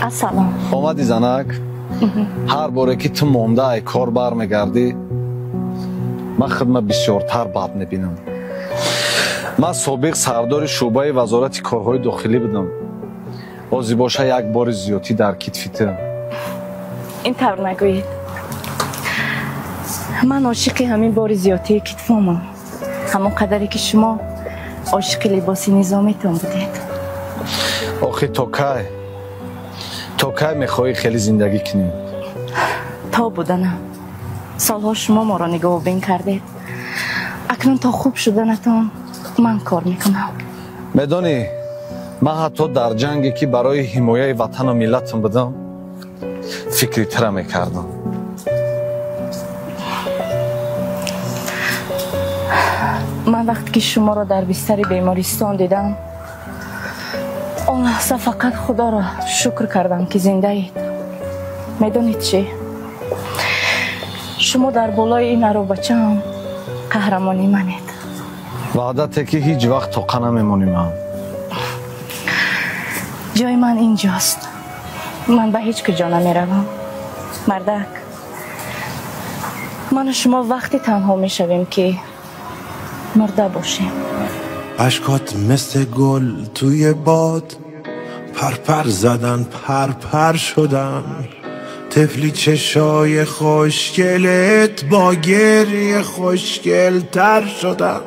Ассалом. Омадӣ, занак? Ҳар боре ки ту монда ай кор бармегардӣ, ман хидма бисёртар бад мебинам. Ман собиқ сардори шӯъбаи вазорати корҳои дохилӣ будам. Ози боша як бори зиёдтӣ дар китфи ту. Ин тавр нагӯед. Ман ошиқи ҳамин бори зиёдтии китфомам, ҳамон қадаре ки шумо ошиқи либоси низомитон будед. Охи то кай? То кай мехоҳӣ хеле зиндагӣ кунӣ? То буданам. Солҳо шумо моро нигоҳубин кардед. Акнун то хуб шуданатон ман кор мекунам. Медонӣ, ман ҳатто дар ҷанге ки барои ҳимояи ватану миллатам будам, фикри тира мекардам. Ман вақте ки шуморо дар бистари бемористон дидам, он лаҳза фақат Худоро шукр кардам, ки зиндаед. Медонед чӣ? Шумо дар болои ин аробачаам қаҳрамони манед. Ваъдате ки ҳеҷ вақт тоқа намемонӣ ман. Ҷои ман инҷост. Ман ба ҳеҷ куҷо намеравам. Мардак, ману шумо вақте танҳо мешавем, ки мурда бошем. Ашкот мисли гул туи бод парпар задан, парпар шудан. Тифли чашои хушгелат бо гиря хушгелтар шудан.